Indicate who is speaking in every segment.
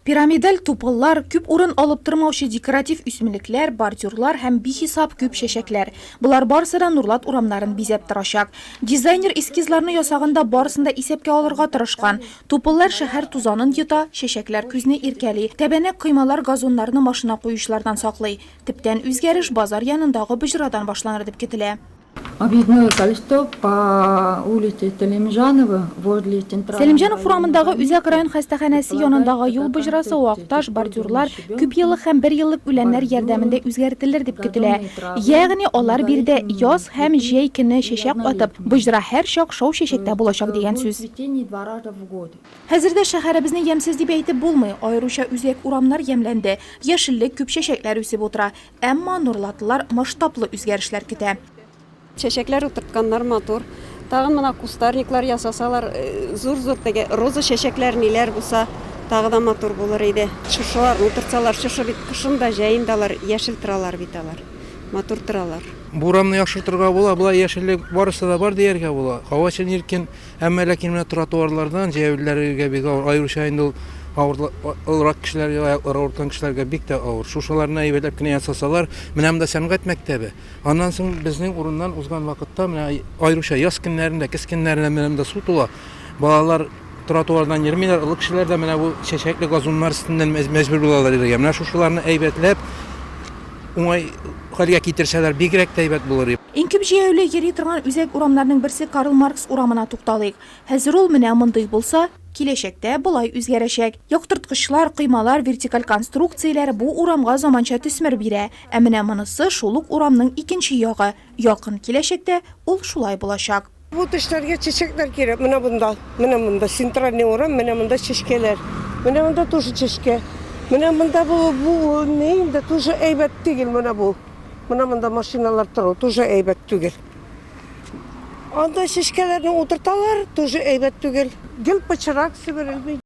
Speaker 1: Пирамидаль тупыллар, күп урын алып тормаучы декоратив үсемлекләр, бордюрлар һәм бихисап күп чәчәкләр. Болар барысы да Нурлат урамнарын бизәп торачак. Дизайнер эскизларны ясаганда барысын да исәпкә алырга тырышкан. Тупыллар шәһәр тузанын йота, чәчәкләр күзне иркәли, тәбәнәк коймалар газоннарны машина куючылардан саклый. Төптән үзгәреш базар янындагы боҗрадан башланыр дип көтелә.
Speaker 2: Объездное кольцо по улице Салимжанова возле центрального
Speaker 1: Сәлимҗанов урамындагы үзәк район хастаханәсе янындагы юл боҗрасы вак таш, бордюрлар, күпьеллык һәм берьеллык үләннәр ярдәмендә үзгәртелер дип көтелә. Ягъни алар биредә яз һәм җәй көне чәчәк атып, боҗра һәрчак шау чәчәктә булачак дигән сүз. Хәзер дә шәһәребезне ямьсез дип әйтеп булмый, аеруча үзәк урамнар ямьләнде, яшеллек, күп чәчәкләр үсеп утыра. Әмма нурлатлылар масштаблы үзгәрешләр көтә.
Speaker 3: Чәчәкләр утыртканнар матур. Тагын менә кустарниклар ясасалар, зур-зур теге роза чәчәкләр ниләр булса, тагы да матур булыр иде. Чыршыларны утыртсалар, чыршы бит кышын да, җәен дә алар яшел торалар бит алар. Матур торалар.
Speaker 4: Бу урамны яхшыртырга була, болай яшеллек барысы да бар дияргә була. Һава өчен иркен. Әмма ләкин менә тротуарлардан җәяүлеләргә бик авыр, аеруча инде ул авырлы, олырак кешеләргә, аяклары авырткан кешеләргә бик тә авыр. Шушыларны әйбәтләп кенә ясасалар, менә монда сәнгать мәктәбе. Аннан соң безнең урыннан узган вакытта, менә аеруча яз көннәрендә, көз көннәрендә менә монда су тула. Балалар тротуардан йөрмиләр, олы кешеләр дә менә бу чәчәкле газоннар өстеннән мәҗбүр булалар йөрергә. Менә шушыларны әйбәтләп, уңай хәлгә китерсәләр, бигрәк тә әйбәт булыр иде.
Speaker 1: Иң күп җәяүле йөри торган үзәк урамнарның берсе Карл Маркс урамына тукталыйк. Хәзер ул менә мондый булса, киләчәктә болай үзгәрәчәк. Яктырткычлар, коймалар, вертикаль конструкцияләр бу урамга заманча төсмер бирә. Ә менә монысы шул ук урамның икенче ягы. Якын киләчәктә ул шулай булачак.
Speaker 5: Бу төшләргә чәчәкләр кирәк. Менә монда, менә монда центральный урам, менә монда чәчкәләр. Менә монда тоже чәчкә. Менә монда бу, бу ни инде тоже әйбәт түгел менә бу. Менә монда машиналар тору тоже әйбәт түгел. Анда чәчкәләрне утырталар, тоже әйбәт түгел. Гел пычрак себерелми.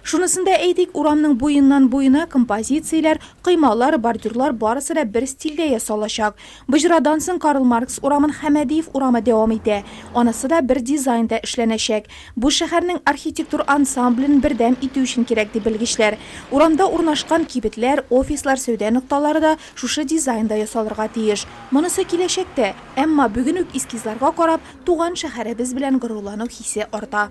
Speaker 1: Шунысын да әйтик, урамның буеннан-буена композицияләр, коймалар, бордюрлар барысы да бер стильдә ясалачак. Боҗрадан соң Карл Маркс урамын Хәмәдиев урамы дәвам итә. Анысы да бер дизайнда эшләнәчәк. Бу шәһәрнең архитектур ансамблен бердәм итү өчен кирәк, ди белгечләр. Урамда урнашкан кибетләр, офислар, сәүдә нокталары да шушы дизайнда ясалырга тиеш. Монысы киләчәктә, әмма бүген үк эскизларга карап, туган шәһәребез белән горурлану хисе арта.